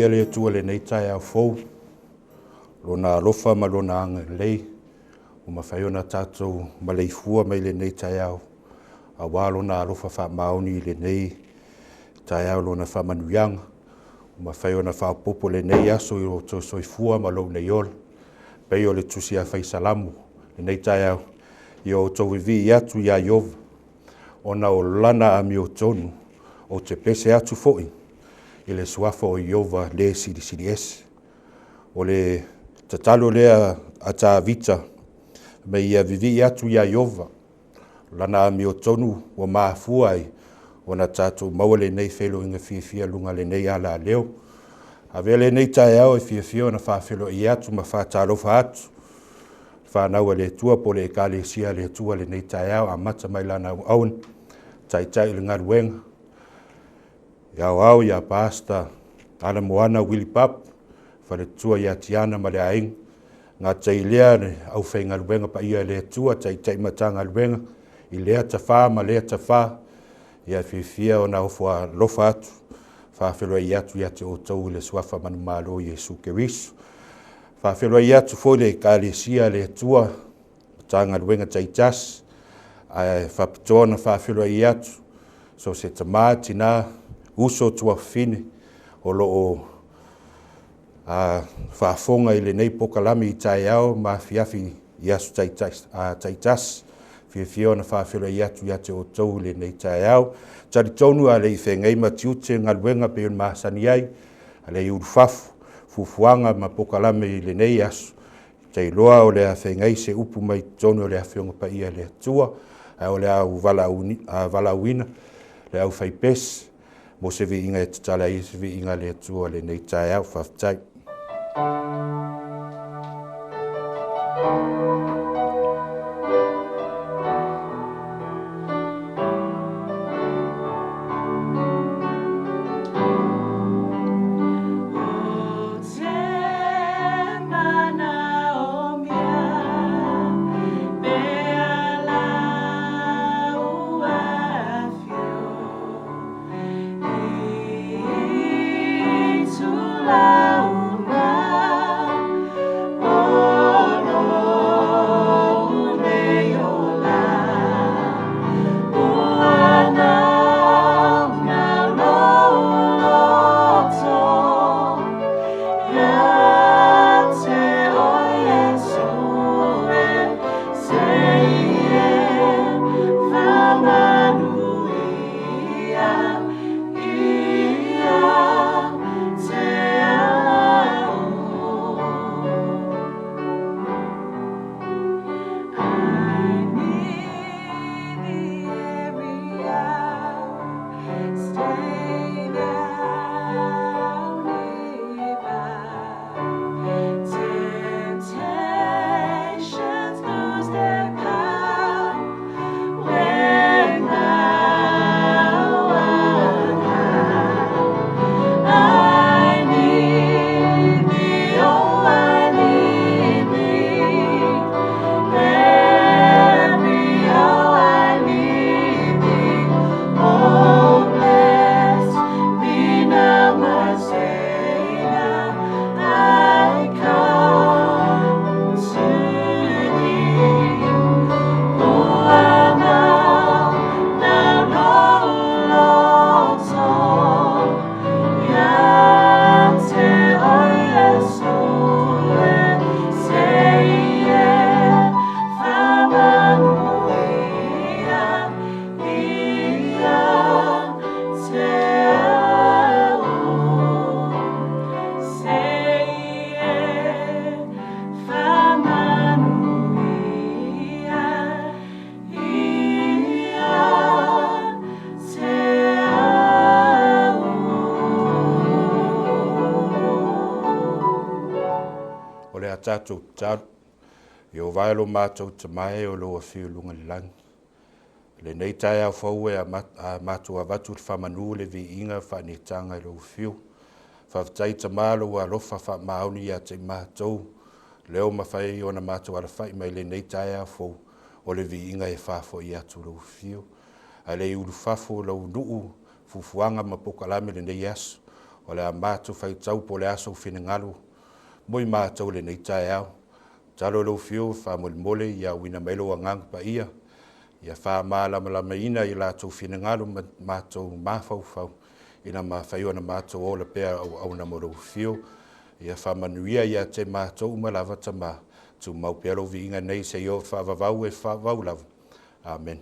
Viia le Atua i lenei taeao fou, Lona alofa ma Lona agalelei ua mafai ona tatou maleifua mai lenei taeao aua Lona alofa faamaoni i lenei taeao i Lona faamanuiaga ua mafai ona faaopoopo lenei aso i lo outou soifua ma lou nei ola. E pei o le Tusi a Fai Salamo i lenei taeao, “Ia outou vivii atu ia Ieova, ona o Lana amiotonu, ou te pese atu foi i le Suafa o Ieova le Silisili Ese.” O le tatalo lea a Tavita, fai mai ia vivii atu ia Ieova, o Lana amiotonu ua mafua ai ona tatou maua lenei feiloaiga fiafia i luga o lenei alaleo. Avea lenei taeao e fiafia ona faafeiloai atu ma faatalofa atu i fanau a le Atua po o le Ekalesia a le Atua i lenei taeao, amata mai lana auauna, taitai o le galuega, le Aoao ia Pastor Alamagoana Willie Papu, faletua ia Tiana ma le aiga. E le gata i lea le aufaigaluega paia a le Atua, Taitai o Matagaluega i lea tafa ma lea tafa, ia e fiafia ona ofo alofa atu, faafeiloai atu ia te outou i le Suafa manumalo o Iesu Keriso. E faafeiloai atu foi i le Ekalesia a le Atua i Matagaluega taitasi, ae faapitoa ona faafeiloai atu so o se tama, tina, uso, tuafafine o lo o faafofoga i lenei polokalame i taeao ma afiafi i aso taitasi. E fiafia ona faafeiloai atu ia te outou i lenei taeao. E talitonu a o le i feagai ma tiute ma galuega pei ona masani ai, a le i ulufafo, fuafuaga ma polokalame i lenei aso, ou te iloa o le a feagai se upu mai totonu o le Afioga Paia a le Atua, ae o le a ou valaauina le aufaipese mo se viiga e tatala ai se viiga a le Atua i lenei taeao. Faafetai. Ou te manaomia pe a lau afio i itula uma o lou nei ola, ua naunau lou loto ia te oe Iesu e, sei e faamanuia ia te au. I need thee every hour, stay thou near by. Temptations lose their power when thou art nigh. I need thee, oh, I need thee. Every hour I need thee. Oh, bless me now, my Savior, I come to thee. Ua naunau lou loto ia te oe Iesu e, sei e faamanuia ia te au. Sei e faamanuia ia te au. O le a tatou tatalo. Ieova e lo matou Tama e o lo o afio i luga i le lagi, i lenei taeao fou e matou avatu le faamanu, le viiga, faaneetaga i lou afio. Faafetai Tama lou alofa faamaoni ia te i matou, lea ua mafai ona matou alafai mai i lenei taeao fou, o le viiga e faafoi atu i lou afio. Ae le i ulufafo lou nuu, fuafuaga ma polokalame i lenei aso, O le a matou faitau po o le a sou finagalo mo i matou i lenei taeao. Tatalo i lou Afio faamolemole ia auina mai lou Agaga Paia ia faamalamalamaina i latou finagalo ma matou mafaufau ina mafai ona matou ola pea auauna mo lou Afio. Ia faamanuia ia te matou uma lava Tama, tumau pea lou viiga nei seia oo faavavau e faavavau lava. Amene.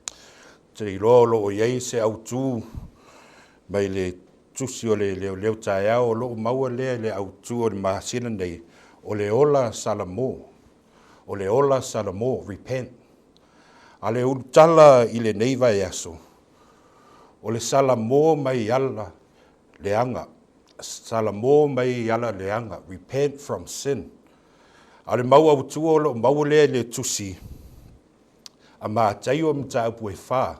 Ou te iloa o lo o i ai se autu mai le tusi o le leoleo taeao o lo o maua lea i le autu o le masina nei, o le ola Salamo. O le ola Salamo, repent. A le ulutala i lenei vaiaso, o le Salamo mai ala leaga. Salamo mai ala leaga, repent from sin. A o le mau autu o lo o maua lea i le tusi a Mataio mataupu e 4,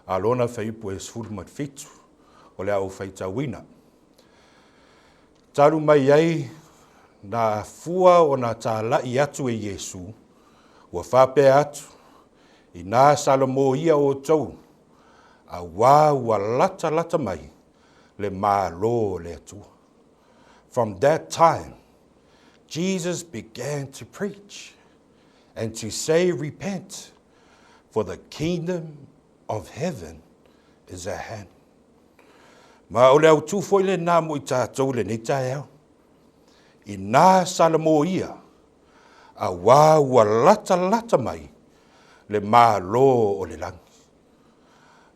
a lona fuaiupu e 17, o le a ou faitauina. Talu mai ai na afua ona tāla'i atu e Iesu, ua faapea atu, Inā Salamo ia outou, auā ua latalata mai le Malo o le Atua. From that time, Jesus began to preach and to say, Repent, for the kingdom of heaven is at hand. Ma o le autū foi lenā mo i tātou i lenei taeao. Inā Salamo ia, auā ua latalata mai le Malo o le lagi.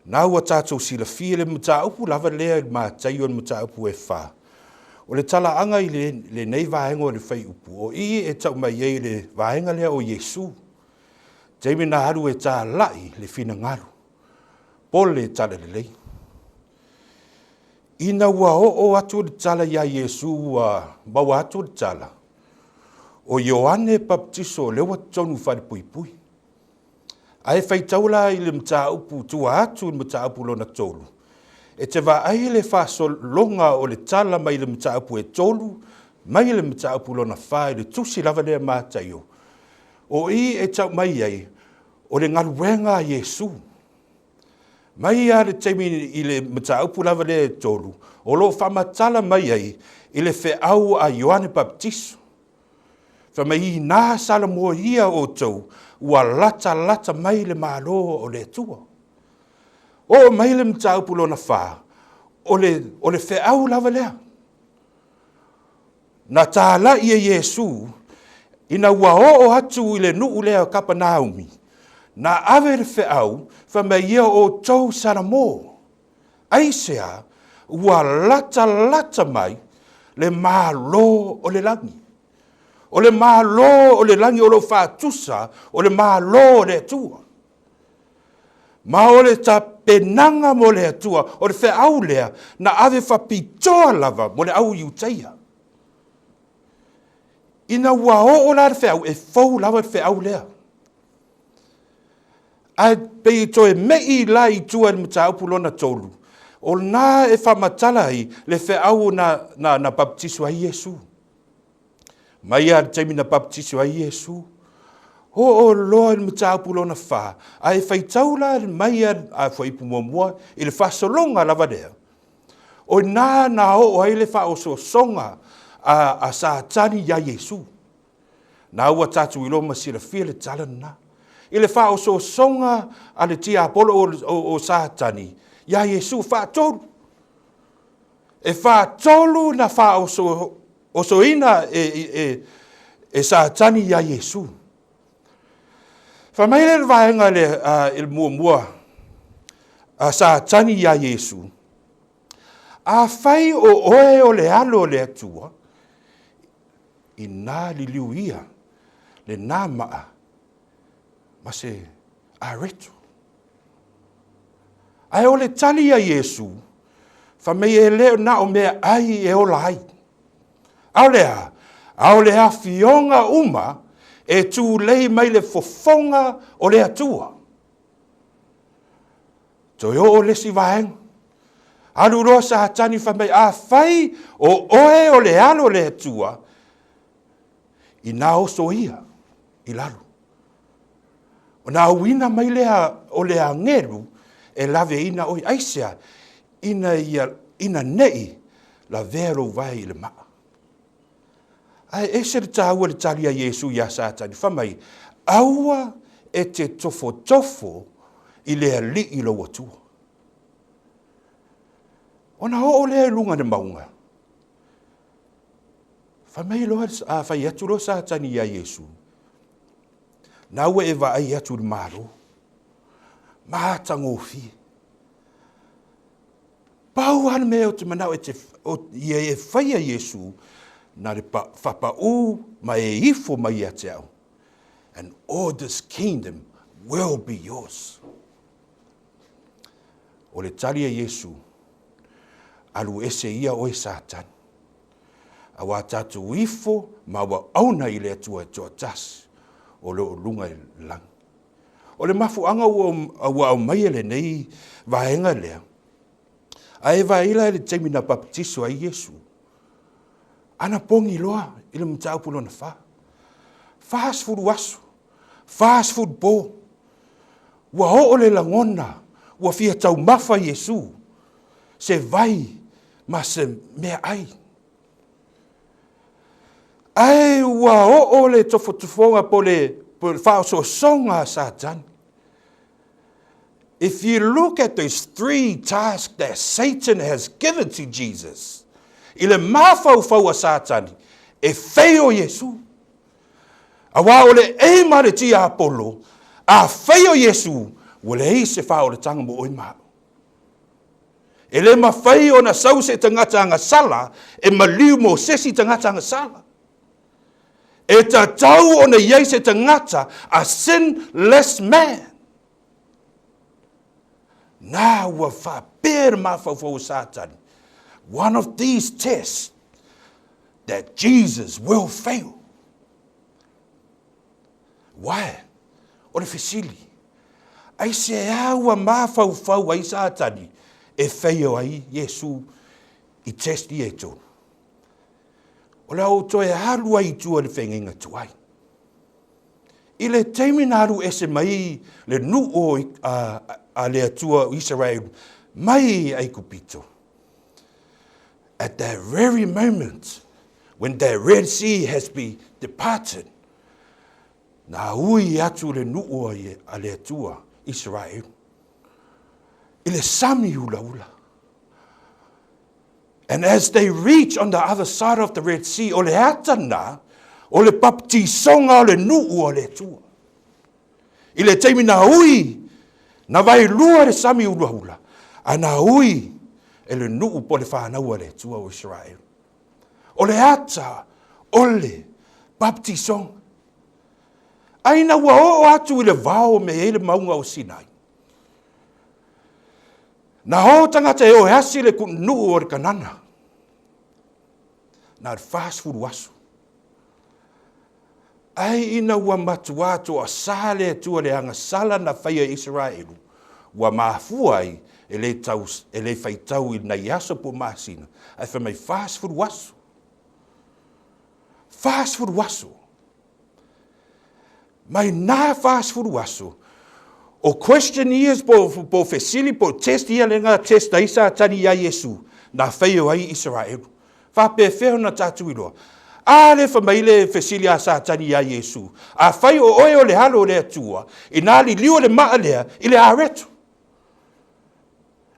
Na ua tatou silafia le mataupu lava lea i le Mataio i le mataupu e 4. O le talaaga i lenei vaega o le fuaiupu, o i e tau mai ai le vaega lea o Iesu, taimi na alu e talai le finagalo, po le talalelei. Ina ua oo atu le tala iā Iesu ua maua atu le tala, o Ioane Papatiso lea ua totonu i falepuipui. Ae faitau la i le mataupu tua atu i le mataupu lona 3, e te vaai le faasologa o le tala mai le mataupu e 3 mai le mataupu lona 4 i le tusi lava lea Mataio, o i e tau mai ai o le galuega a Iesu. Mai lava le taimi i le mataupu lava lea e 3, o lo o faamatala mai ai i le feau a Ioane Papatiso. Fai mai, inā salamuaia outou, ua latalata mai le Malo o le Atua. Oo mai le mataupu lona 4, o le feau lava lea. Na tāla'i e Iesu, ina ua oo atu i le nuu lea o Kapanaumi, na ave le feau, fai mai ia outou Salamo, aisea ua latalata mai le Malo o le lagi. O le Malo o le lagi o lo o faatusa o le Malo o le Atua. Ma o le tapenaga mo le Atua, o le feau lea na ave faapitoa lava mo le au Iutaia. Ina ua oo la le feau, e fou lava le feau lea. Ae pei e toe me'i la i tua i le mataupu lona 3, o lena e faamatala ai le feau na, na, na baptiso ai Iesu. Mai lava le taimi na baptiso ai Iesu, oo loa i le mataupu lona 4, a e faitau la mai a fuaiupu muamua i le faasologa lava lea, o ina na oo ai le faaosoosoga a, a Satani iā Iesu. Na ua tatou iloa ma silafia le tala lena. I le faaosoosoga a le tiapolo o, o, o Satani iā Iesu faatolu. E faatolu na faaosoosoina e, e, e Satani iā Iesu. Fai mai le vaega le, i le muamua a Satani iā Iesu, Afai o oe o le Alo o le Atua, inā liliu ia lenā maa ma se areto. Ae o le tali a Iesu, fai mai e le na o meaai e ola ai. A o le a? A o le afioga uma e tulei mai le fofoga o le Atua. Toe oo le isi vaega. Alu loa Satani fai mai, afai o oe o le Alo o le Atua, inā oso ia i lalo. Ona auina mai lea o le agelu e laveina oe. Aisea? Ina ia, ina ne'i. Lavea lou vae i le maa. Ae ese le taua i le tali a Iesu iā Satani, fai mai, Aua e te tofotofo i le Alii lou Atua. Ona oo lea i luga o le mauga, fai mai loa, a fai atu loa Satani iā Iesu, Na ua e vaai atu i le Malo, matagofie. Pau lava le mea ou te manao e te, o, ia e faia Iesu, na le pa, fapaū ma e ifo mai ia te au, and all this kingdom will be yours. O le tali a Iesu, alu ese ia oe Satani, auā tatou ifo ma auauna i le Atua e toatasi o lo o luga i le lagi. O le mafuaaga ua aumaia lenei vaega lea, a e vaai la i le taimi na papatiso ai Iesu, ana pogi loa i le mataupu lona fa. 40 aso, 40 po, ua oo le lagona, ua fia taumafa Iesu, se vai ma se meaai. Ae ua oo le tofotofoga po le faaosoosoga a Satani. If you look at those three tasks that Satan has given to Jesus, i le mafaufau a Satani, e fail Iesu. Aua o le aim a le tiapolo, a fail Iesu, ua leai se faaolataga mo oe ma au. E le mafai ona sau se tagata agasala e maliu mo se isi tagata agasala. E tatau ona i ai se tagata, a sinless man. Na ua faapea le mafaufau o Satani, one of these tests that Jesus will fail. Why? O le fesili, aisea ua mafaufau ai Satani e fail ai Iesu i test ia e tolu? O le a ou toe alu ai i tua i le feagaiga tuai. I le taimi na alu ese mai le nuu a le Atua o Isaraelu mai Aikupito, at that very moment when that Red Sea has been departed, na ui atu le nuu a le Atua Isaraelu i le sami ulaula. And as they reach on the other side of the Red Sea, o le ata na, o le baptisoga o le nuu o le Atua. I le taimi na ui, na vaelua le sami ulaula, a na ui e le nuu po le whanau a le Atua o Israel. O le ata o le baptisoga. Ai na ua oo atu i le vao me ai le mauga o Sinai. Na o tagata e o e asi le nuu o le Kanana. Na o le 40 aso. Ai ina ua matuā toasā le Atua le agasala na faia e Isaraelu, ua mafua ai e le tau, e le faitau i nai aso po o masina, ae fai mai 40 aso. 40 aso. Mai nā 40 aso, o question ia po, po fesili po test ia le ngā test ai Satani iā Iesu, na whaio ai Isaraelu. Faapefea ona tatou iloa? A le fai mai le fesili a Satani iā Iesu, Afai o oe o le Alo o le Atua, inā liliu le maa lea i le areto.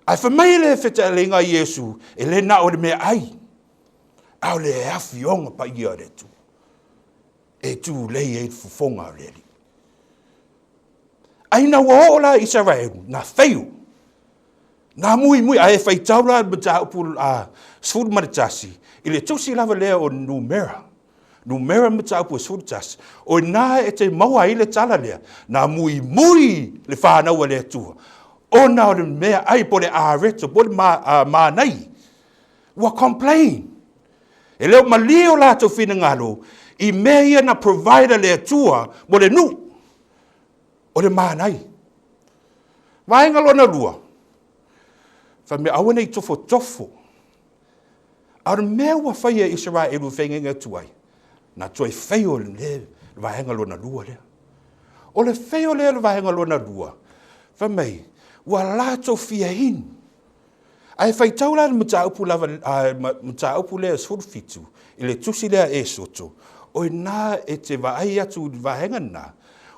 Ae fai mai le fetalaiga a Iesu, e le na o le meaai, a o le afioga paia o le Atua e tulei ai le fofoga o le Alii. Ai na ua oo la Isaraelu, na fail. Na muimui, a e faitau la le mataupu a 11, i le tusi lava lea o Numera, Numera mataupu e 11, o ina e te maua ai le tala lea, na muimui le whanau a le Atua, ona o le mea ai po le areto, po le mānai, ua complain. E le o malie o latou finagalo i mea ia na provide a le Atua mo le nuu, o le mānai. Vaega lona lua, fai mai aua ne i tofotofo. A o le mea ua faia e Isaraelu e feagaiga atu ai, na toe fail le vaega lona lua lea. O le fail lea o le vaega lona lua, fai mai, ua latou fia inu. Ae faitau la le mataupu lava, mataupu lea 17 i le tusi lea a Esoto, o i ina e te vaai atu i le vaega lena,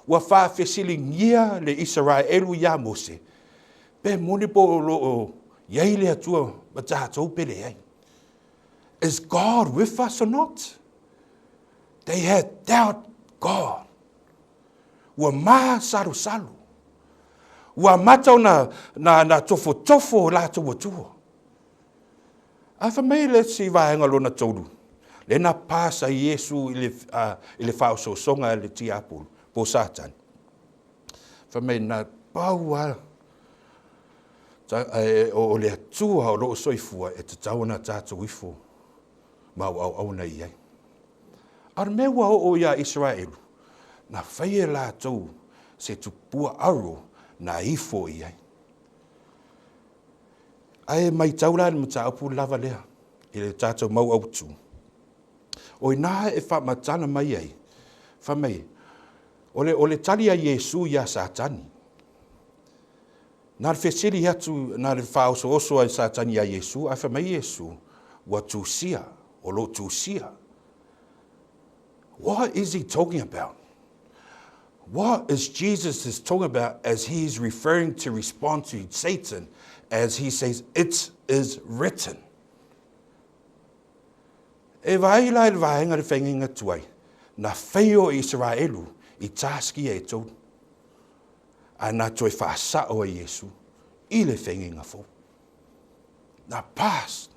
ua faafesiligia le Isaraelu iā Mose, pe moni po o lo o i ai le Atua ma tatou pe leai. Is God with us or not? They had doubt God. Ua masalosalo. Ua amata ona na, na tofotofo o latou atua. Ae fai mai le isi vaega lona tolu, lea na pass ai Iesu i le, i le faaosoosoga a le tiapolo, po o Satani. Fai mai na pau lava o le Atua o lo o soifua e tatau ona tatou ifo ma o auauna i ai. A o le mea ua oo iā Isaraelu, na fai e latou se tupua aro na ifo i ai. Ae matau la i le mataupu lava lea i le tatou mau autu. O i ina e faamatala mai ai, fai mai, o le, o le tali a Iesu iā Satani. Na le fesili atu, na le faaosooso a Satani iā Iesu, ae fai mai Iesu, ua tusia, o lo o tusia. What is he talking about? What is Jesus is talking about as he is referring to respond to Satan as he says, it is written? E vaai la i le vaega le faigaiga tuai, na faio e Isaraelu i task ia e tolu. Ae na toe faasao ai Iesu i le faigaiga fou. Na pass.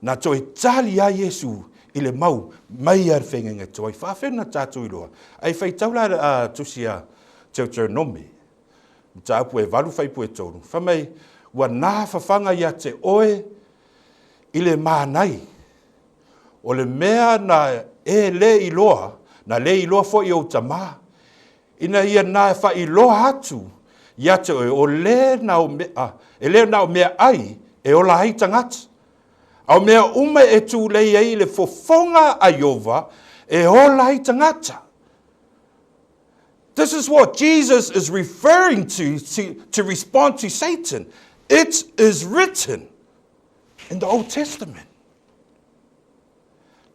Na toe tali ai Iesu i le mau mai a le faigaiga tuai. Faafea na tatou iloa? Ae faitau la a tusi a Deuteronome, mataupu e 8 fuaiupu e 3, fai mai, ua na fafaga ia te oe i le mānai, o le mea na e le iloa, na le iloa foi e ou tamā, ina ia na faailoa atu ia te oe, o le na o mea, e le na o meaai e ola ai tagata, a o mea uma e tulei ai le fofoga a Ieova e ola ai tagata. This is what Jesus is referring to, to, to respond to Satan. It is written in the Old Testament.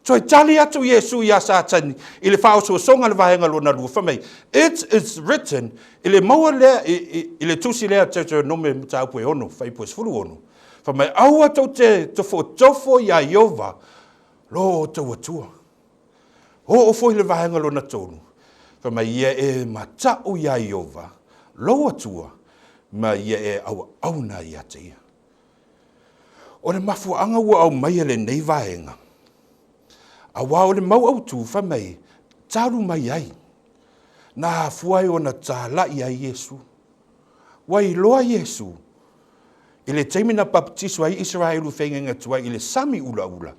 Toe tali atu Iesu iā Satani i le faaosoosoga le vaega lona lua, fai mai, It is written, i le maua lea, i, i, i le tusi lea Deuteronome mataupu e 6, fuaiupu e 16, fai mai, Aua tou te tofotofo iā Ieova lo outou Atua. Oo foi le vaega lona tolu, fai mai, Ia e mataʻu iā Ieova lou Atua, ma ia e auauna ia te ia. O le mafuaaga ua aumaia lenei vaega, aua o le mau autu fai mai, talu mai ai, na afua ai ona talai ai Iesu. Ua iloa Iesu i le taimi na papatiso ai Isaraelu feagaiga tuai i le sami ulaula,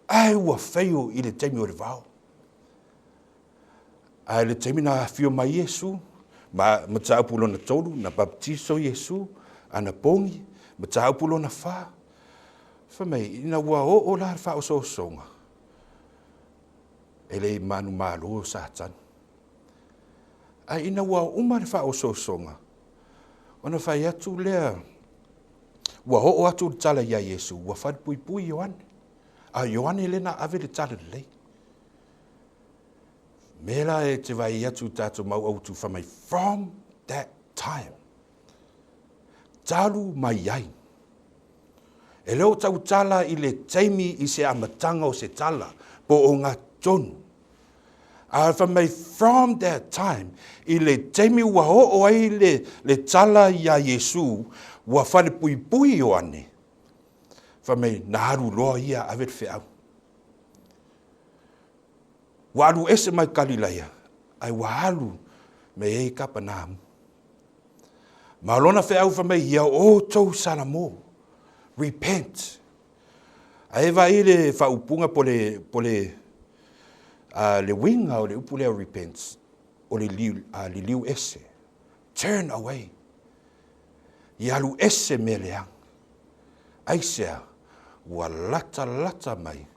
ae ua fail i le taimi o le vao. Ae i le taimi na afio mai Iesu, ma mataupu lona tolu, na baptiso Iesu, ana pogi, mataupu lona fa, fai mai, ina ua oo la le faaosoosoga, e le i manumalo Satani. Ae ina ua uma le faaosoosoga, ona fai atu lea, ua oo atu le tala iā Iesu, ua falepuipui Ioane. A o Ioane lea na ave le tala lelei. Mea la e te vaai atu i tatou mau autu fai mai, from that time, talu mai ai. E le o tautala i le taimi i se amataga o se tala, po o ngā tonu. A fai mai, from that time, i le taimi ua oo ai le, le tala iā Iesu, ua falepuipui Ioane, fai mai, na alu loa ia ave le feau. Ua alu ese mai Kalilaia, ae ua alu me ai Kapanaamu. Ma o lona feau fai mai, ia outou Salamo, repent. Ae vaai le faaupuga po le, po le, le uiga o le upu lea repent, o le liu, liliu ese, turn away. Ia alu ese mea leaga. Aisea? Ua latalata mai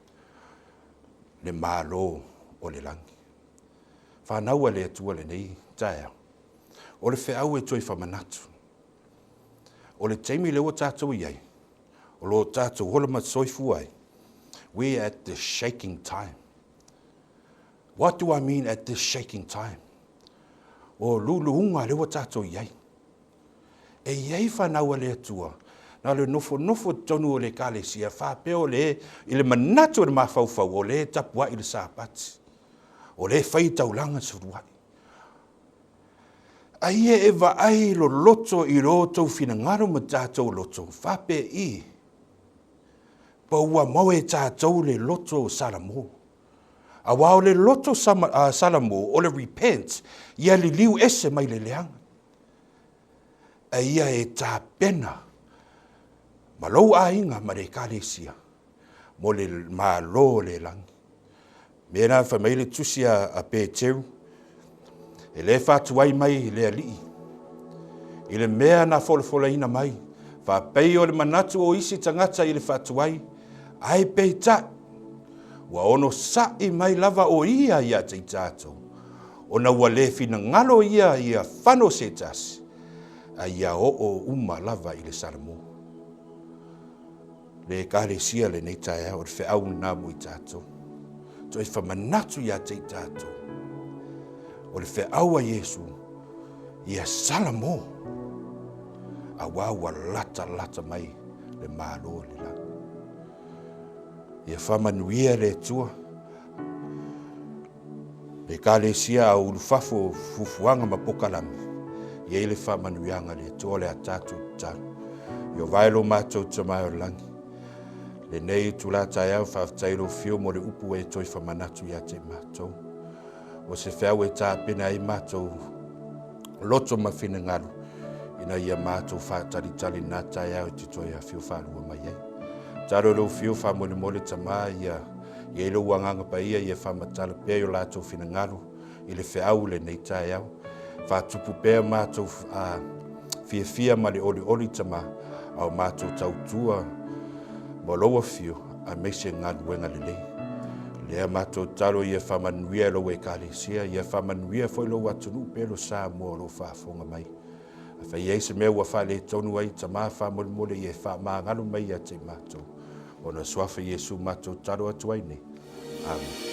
le Malo o le lagi. Fanau a le Atua lenei taeao. O le feau e toe famanatu. O le taimi lea ua tatou i ai, o lo o tatou ola ma soifua ai, we are at the shaking time. What do I mean at this shaking time? O luluuga lea ua tatou i ai. E i ai fanau a le Atua, na o le nofonofo i totonu o le Ekalesia, faapea o le, i le manatu o le mafaufau, o lea e tapuai le Sapati, o lea e fai taulaga suluai. A ia e vaai loloto i lo outou finagalo ma tatou loto, faapei, pa ua maua e tatou le loto o Salamo. Aua o le loto Salamo, o le repent, ia liliu ese mai le leaga. A ia e tapena ma lou aiga ma le Ekalesia mo le Malo o le lagi. Mea na fai mai le tusi a Peteru, e le faatuai mai le Alii i le mea na folafolaina mai, faapei o le manatu o isi tagata i le faatuai, ae peitai, ua onosa'i mai lava o ia ia te i tatou, ona ua le finagalo ia ia fano se tasi, a ia oo uma lava i le Salamo. Le Ekalesia lenei taeao, o le feau lena mo i tatou. Toe famanatu ia te i tatou. O le feau a Iesu, ia Salamo, aua ua latalata mai le Malo o le lagi. Ia faamanuia le Atua le Ekalesia a ulufafo o fuafuaga ma pokalame, i ai le faamanuiaga a le Atua o le a tatou tatalo. Ieova e lo matou Tama e o le lagi, lenei itula taeao, faafetai i lou afio mo le upu ua e toe famanatu ia te matou. O se feau e tapena ai matou loto ma finagalo, ina ia matou faatalitali na taeao e te toe afio faalua mai ai. Talo lou afio faamolemole Tama ia i ai lou agaga paia ia faamatala pea i o latou finagalo i le feau lenei taeao. Faatupu pea matou fiafia ma le olioli Tama, a o matou tautua ma lou afio aemaise galuega lelei. Lea matou talo ia faamanuia lou Ekalesia, ia faamanuia foi lou atunuu pelo Samoa o lo o faafofoga mai. Afai i ai se mea ua faaletonu ai Tama faamolemole ia e faamagalo mai ia te matou. Ona suafa Iesu matou talo atu ai nei. Amen.